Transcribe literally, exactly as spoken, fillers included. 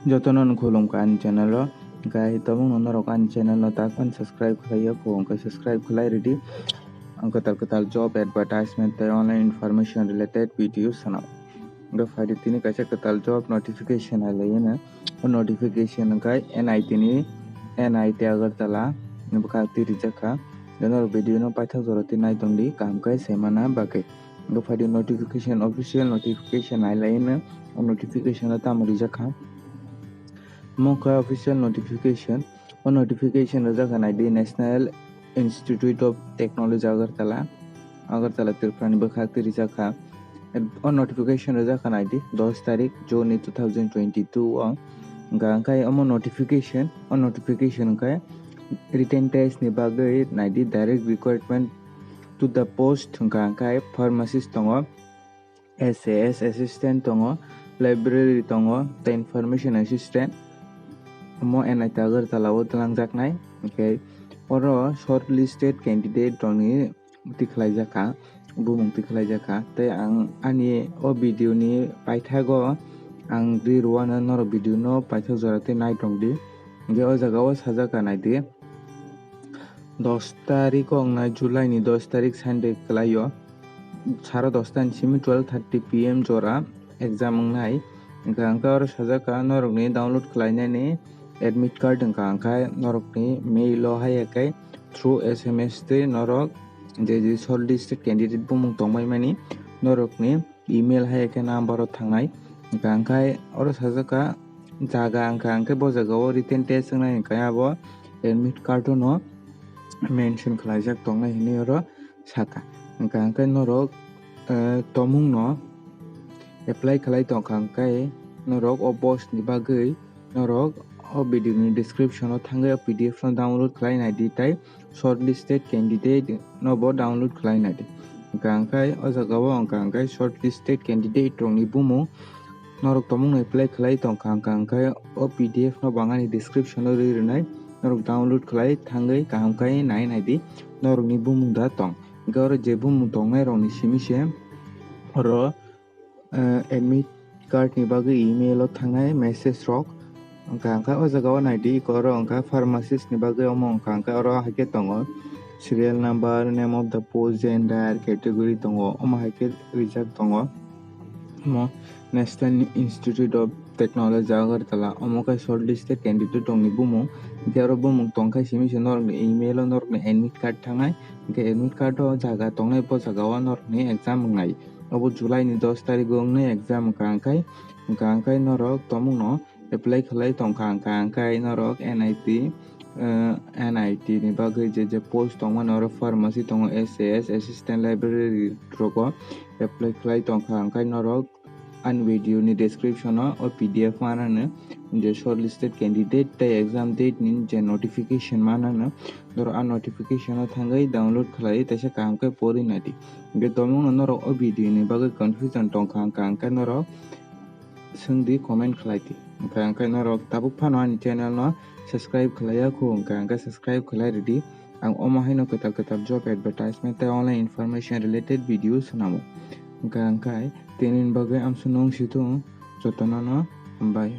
Jotono no khulumkha ani channel o. Hwnkhe tabukno norok ani channel no takhwlai subscribe khlai ya kho, hwnkhe subscribe khlai rwdi. Ang kwtal kwtal job advertisement tei online information related video swnam. Hwnkhe phaidi tini kaisa kwtal job notification hai lai hino. O notification hwnkhe N I T ni, N I T Agartala ni bwkhak twi rijak kha. Norok video no paithak jora twi nai tongdi, kaham khe saimana bagwi. Hwnkhe phaidi notification, official notification hai lai hino. O notification o tamo rijak kha? Omo khe official notification. O notification rijak kha naidi National Institute of Technology Agartala, Agartala Tripura ni bwkhak twi rijak kha. O notification rijak kha naidi dos tarik June ni two thousand twenty-two o. Hwnkha hwnkhe omo notification, o notification hwnkhe written test ni bagwi naidi direct recruitment to the post hwnkha hwnkhe pharmacist tongo, S A S assistant tongo, library tongo, tei information assistant. Omo N I T Agartala o twlangjaknai. Hwnkhe oro shortlisted candidate rokni twi khlaijak kha, bumung twi khlaijak kha. Tei ang ani o video ni paithago ang ri rwano norok video no paithak jora twi nai tongdi. Hwnkhe o jaga o sajak kha naidi. Dos tarik wngnai, July ni dos tarik Sunday kwlai o. Saro dos ta ni simi twelve thirty P M jora exam wngnai. Hwnkha hwnkhe oro sajak kha norokni download khlainani admit card hwnkha hwnkhe norokni mail o hai khe through S M S twi norok je je shortlisted candidate bumung tongbai mani norokni email hai khe number o thangnai. Hwnkha hwnkhe oro sajak kha jaga hwnkha hwnkhe bo jaga o written test wngnai hwnkhe abo admit card o no mention khlaijak tongnai hinwi oro sakha. Hwnkha hwnkhe norok, eh, tomung no apply khlai tongkha hwnkhe norok o post ni bagwi norok o video ni description o thangwi o P D F no download khlai naidi tei shortlisted candidate no bo download khlai naidi. Hwnkha hwnkhe o jaga o hwnkha hwnkhe shortlisted candidate rokni bumung norok tomung no apply khlai tongkha hwnkha hwnkhe o P D F no bo ang ani description o rwi rwnai, norok download khlai thangwi kaham khe nai naidi norokni bumung da tong. Hwnkhe oro je bumung tongnai rokni simi se oro eh, admit card ni bagwi email o thangnai message rok. Hwnkha hwnkhe o jaga o naidi eko oro hwnkha pharmacist ni bagwi omo hwnkha hwnkhe oro hai khe tongo serial number, name of the post, gender, category tongo, omo hai khe rijak tongo. Omo National Institute of Technology Agartala, omo khe shortlisted candidate rokni bumung. Hwnkhe oro bumung tongkha simi se norokni email o norokni admit card thangnai, hwnkhe admit card o jaga tongnai bo jaga o norokni exam wngnai. Obo July ni dos tarik o wngnai exam hwnkha hwnkhe, hwnkha hwnkhe norok tomung no apply khlai tongkha hwnkha hwnkhe norok N I T, eh, N I T ni bagwi je je post tongmani oro pharmacy tongo, S A S, assistant library rogo apply khlai tongkha hwnkhe norok ani video ni description o o P D F manano je shortlisted candidate tei exam date ni je notification manano norok a notification o thangwi download khlai teisa kaham khe pori naidi. Hwnkhe tomungno norok o video ni bagwi confusion tongkha hwnkha hwnkhe norok swngdi comment khlai di. Hwnkha hwnkhe norok tabuk phano ani channel no subscribe khlai ya khu hwnkha hwnkhe subscribe khlai rwdi. Ang omo haino kwtal kwtal job advertisement tei online information related video swnamo. Hwnkha hwnkhe tini ni bagwi amswk nung situng jotono no hambai.